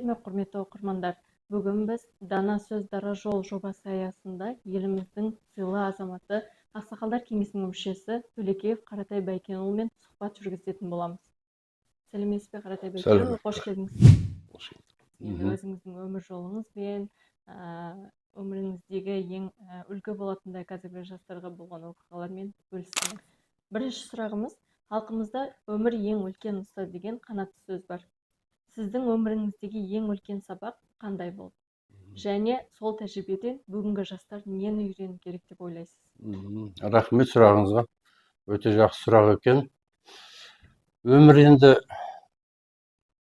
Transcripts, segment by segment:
Сәлеметсіздер ме, құрметті оқырмандар! Бүгін біз «Дана сөз – дара жол» жобасы аясында еліміздің сыйлы азаматы, Ақсақалдар кеңесінің мүшесі Төлекеев Қаратай Бәйкенұлымен сұхбат жүргізетін боламыз. Сәлеметсіз бе, Қаратай Бәйкенұлы! Қош келдіңіз! Енді өзіңіздің өмір жолыңызбен, өміріңіздегі ең үлгі болатындай қазіргі жастарға болған оқиғалармен бөліссеңіз. Бірінші сұрағымыз: халқымызда «Өмір – ең үлкен ұстаз» деген қанатты сөз бар. Сіздің өміріңіздегі ең үлкен сабақ қандай болды және сол тәжірибеден бүгінгі жастар нені үйрену керек деп ойлайсыз? Рахмет сұрағыңызға, өте жақсы сұрақ екен. Өмір енді,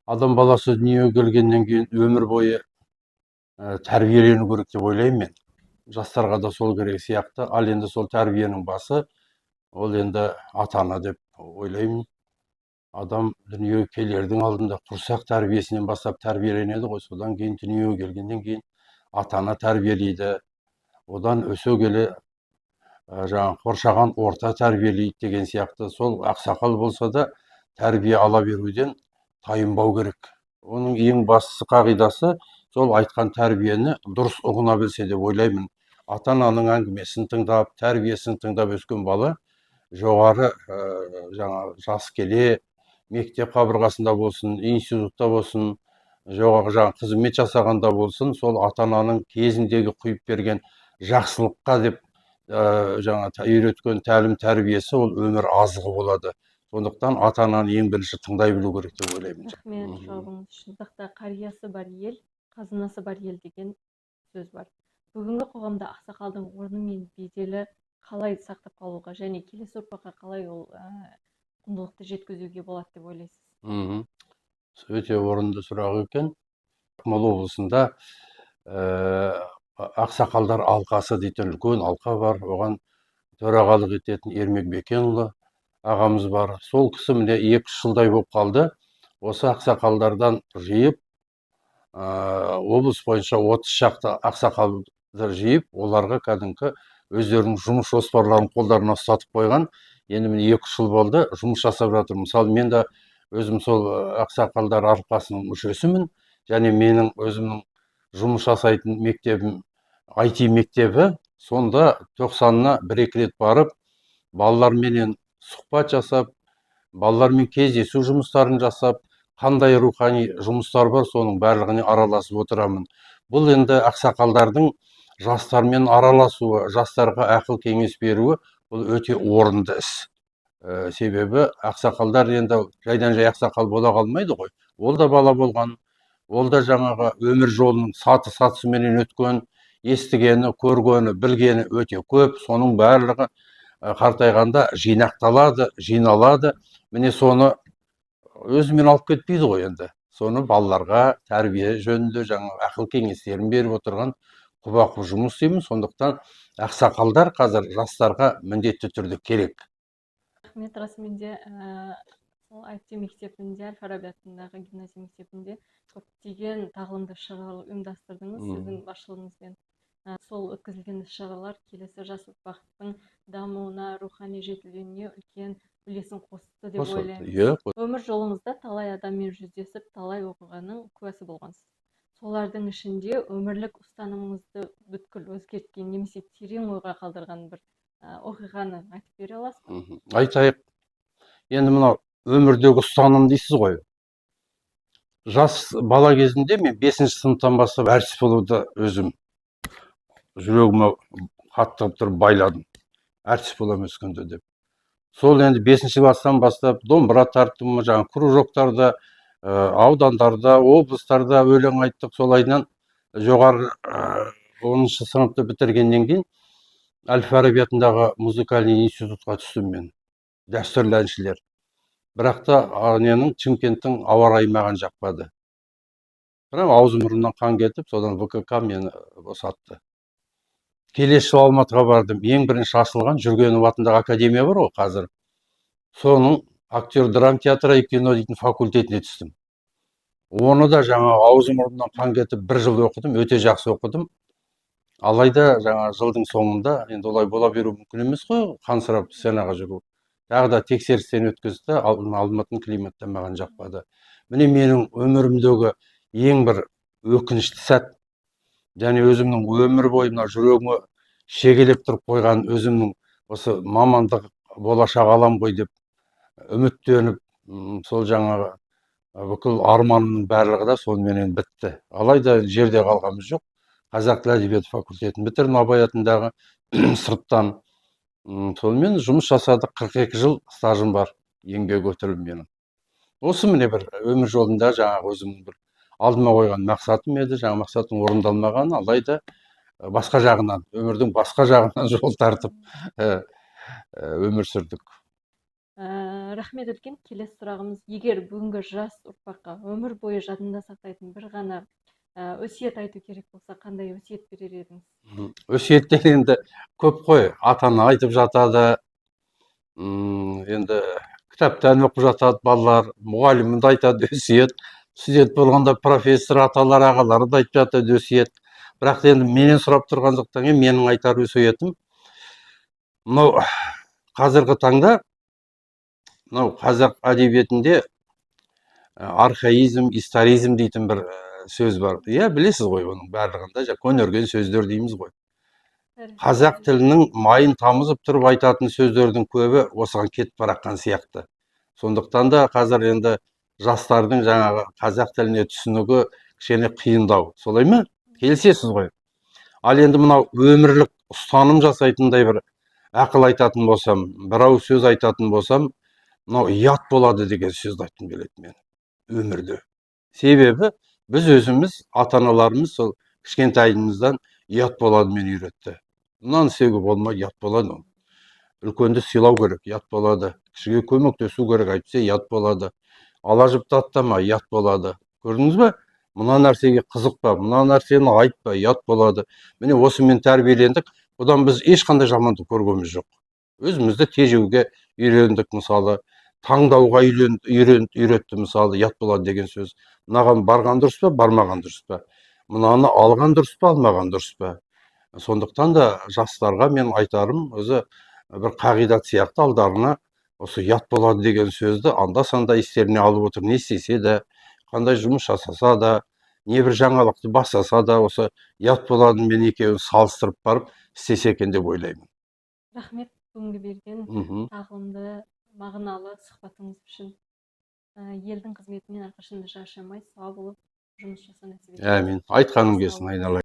адам баласы дүниеге келгеннен кейін өмір бойы тәрбиелену керек деп ойлаймын мен. Жастарға да сол керек сияқты. Ал енді сол тәрбиенің басы ол енді ата ана деп ойлаймын. Адам дүниеге келердің алдында құрсақ тәрбиесінен бастап тәрбиеленеді ғой. Содан кейін, дүниеге келгеннен кейін ата ана тәрбиелейді, одан өсе келе жаңағы қоршаған орта тәрбиелейді деген сияқты. Сол ақсақал болса да, тәрбие ала беруден тайынбау керек. Оның ең бастысы, қағидасы сол айтқан тәрбиені дұрыс ұғына білсе деп ойлаймын. Ата ананың әңгімесін тыңдап, тәрбиесін тыңдап өскен бала жоғары жаңа жас келе, мектеп қабырғасында болсын, институтта болсын, жоғары жаңа қызмет жасағанда болсын, сол ата ананың кезіндегі құйып берген жақсылыққа деп жаңа үйреткен тәлім тәрбиесі ол өмір азығы болады. Сондықтан ата ананы ең бірінші тыңдай білу керек деп ойлаймын. Рахмет жауабыңыз үшін. Қазақта «Қариясы бар ел – қазынасы бар ел» деген сөз бар. Бүгінгі қоғамда ақсақалдың орны мен беделі қалай сақтап қалуға және келесі ұрпаққа қалай ол құндылықты жеткізуге болады деп ойлайсыз? Өте орынды сұрақ екен. Ақмола облысында ақсақалдар алқасы дейтін үлкен алқа бар. Оған төрағалық ететін Ермек Бекенұлы ағамыз бар. Сол кісі міне 2 жылдай болып қалды, осы ақсақалдардан жиып, облыс бойынша 30 шақты ақсақалды жиып, оларға кәдімгі өздерінің жұмыс жоспарларын қолдарына ұстатып қойған. Енді міне 2 жыл болды, жұмыс жасап жатыр. Мысалы, мен де өзім сол ақсақалдар алқасының мүшесімін және менің өзімнің жұмыс жасайтын мектебім IT мектебі. Сонда 90-ына бір екі рет барып, балаларменен сұхбат жасап, балалармен кездесу жұмыстарын жасап, қандай рухани жұмыстар бар, соның барлығына араласып отырамын. Бұл енді ақсақалдардың жастармен араласуы, жастарға ақыл кеңес беруі, бұл өте орынды іс. Себебі ақсақалдар енді жайдан жай ақсақал бола қалмайды ғой. Ол да бала болған, ол да жаңағы өмір жолының саты сатысыменен өткен, естігені, көргені, білгені өте көп. Соның барлығы қартайғанда жинақталады, жиналады. Міне, соны өзімен алып кетпейді ғой. Енді соны балаларға тәрбие жөнінде жаңағы ақыл кеңестерін беріп отырған құба құп жұмыс істеймін. Сондықтан ақсақалдар қазір жастарға міндетті түрде керек. Рахмет. Расымен де, сол IT мектебінде, әл Фараби атындағы гимназия мектебінде көптеген тағылымды іс шаралар ұйымдастырдыңыз сіздің басшылығыңызбен. Сол өткізілген іс шаралар келесі жас ұрпақтың дамуына, рухани жетілуіне үлкен үлесін қосты деп Қосады. ойлаймын. Иә. Өмір жолыңызда талай адаммен жүздесіп, талай оқиғаның куәсі болғансыз. Солардың ішінде өмірлік ұстанымыңызды бүткіл өзгерткен немесе терең ойға қалдырған бір оқиғаны айтып бере аласыз ба? Айтайық. Енді мынау өмірдегі ұстаным дейсіз ғой. Жас бала кезімде мен бесінші сыныптан бастап әртіс болуды өзім жүрегіме қатты қылып тұрып байладым, әртіс боламын өскенде деп. Сол енді бесінші класстан бастап домбыра тарттым, жаңағы кружоктарда, аудандарда, облыстарда өлең айттық. Солайынан жоғары 10-сыныпты бітіргеннен кейін әл Фараби атындағы музыкальный институтқа түстім мен, дәстүрлі әншілер. Бірақ та ненің, Шымкенттің ауа райы маған жақпады. Бірақ аузым мұрнымнан қан кетіп, содан ВКК мені босатты. Келесі жылы Алматыға бардым. Ең бірінші ашылған Жүргенов атындағы академия бар ғой қазір, соның актер драм театра и кино дейтін факультетіне түстім. Оны да жаңағы аузым мұрнымнан қан кетіп бір жыл оқыдым. Өте жақсы оқыдым. Алайда жаңа жылдың соңында, енді олай бола беру мүмкін емес қой, қансырап сценаға жүру, тағы да тексерістен өткізді. Ал Алматының климаты маған жақпады. Міне, менің өмірімдегі Ең бір өкінішті сәт және өзімнің өмір бойы мына жүрегіме шегелеп тұрып қойған өзімнің осы мамандық, болашақ алам ғой деп үміттеніп, сол жаңағы бүкіл арманымның барлығы да соныменен бітті. Алайда жерде қалғанымыз жоқ. Қазақ тілі әдебиеті факультетін бітірдім Абай атындағы сырттан. Сонымен жұмыс жасадық. 42 жыл стажым бар, еңбек өтілім менің. Осы, міне, бір өмір жолында жаңағы өзімнің бір алдыма қойған мақсатым еді, жаңағы мақсаттың орындалмағаны. Алайда басқа жағынан, өмірдің басқа жағынан жол тартып, өмір сүрдік. Рахмет үлкен. Келесі сұрағымыз: егер бүгінгі жас ұрпаққа өмір бойы жадында сақтайтын бір ғана өсиет айту керек болса, қандай өсиет берер едіңіз? Өсиеттер енді көп қой. Ата ана айтып жатады, енді кітаптан оқып жатады балалар, мұғалімі де айтады өсиет, студент болғанда профессор аталар, ағалары да айтып жатады өсиет. Бірақ та енді менен сұрап тұрғандықтан кейін менің айтар өсиетім: мынау қазіргі таңда мынау қазақ әдебиетінде архаизм, историзм дейтін бір сөз бар, иә, білесіз ғой. Оның барлығында жаңа көнерген сөздер дейміз ғой. Қазақ тілінің майын тамызып тұрып айтатын сөздердің көбі осыған кетіп бара жатқан сияқты. Сондықтан да қазір енді жастардың жаңағы қазақ тіліне түсінігі кішкене қиындау, солай ма, келісесіз ғой? Ал енді мынау өмірлік ұстаным жасайтындай бір ақыл айтатын болсам, бір ауыз сөз айтатын болсам, мынау «ұят болады» деген сөзді айтқым келеді мен өмірде. Себебі біз өзіміз, ата аналарымыз сол кішкентайымыздан «ұят болады» мен үйретті. Мынаны істеуге болмайды, ұят болады ол. Үлкенді сыйлау керек, ұят болады. Кішіге көмектесу керек, әйтпесе ұят болады. Ала жіпті аттама, ұят болады. Көрдіңіз бе? Мына нәрсеге қызықпа, мына нәрсені айтпа, ұят болады. Міне, осымен тәрбиелендік. Бұдан біз ешқандай жамандық көргеніміз жоқ. Өзімізді тежеуге үйрендік, мысалы, таңдауға үйретті, мысалы, «ұят болады» деген сөз. Мынаған барған дұрыс па, бармаған дұрыс па, мынаны алған дұрыс па, алмаған дұрыс па? Сондықтан да жастарға мен айтарым, өзі бір қағидат сияқты, алдарына осы «ұят болады» деген сөзді анда санда естеріне алып отыр. Не істесе де, қандай жұмыс жасаса да, не бір жаңалықты бастаса да, осы «ұят болады» мен екеуін салыстырып барып істесе екен деп ойлаймын. Рахмет бүгінгі берген тағылымды, мағыналы сұхбатыңыз үшін. Елдің қызметінен әрқашан да шаршамай, сау болып жұмыс жасау нәсіп етсін. Әмин, айтқаның келсін, айналайын.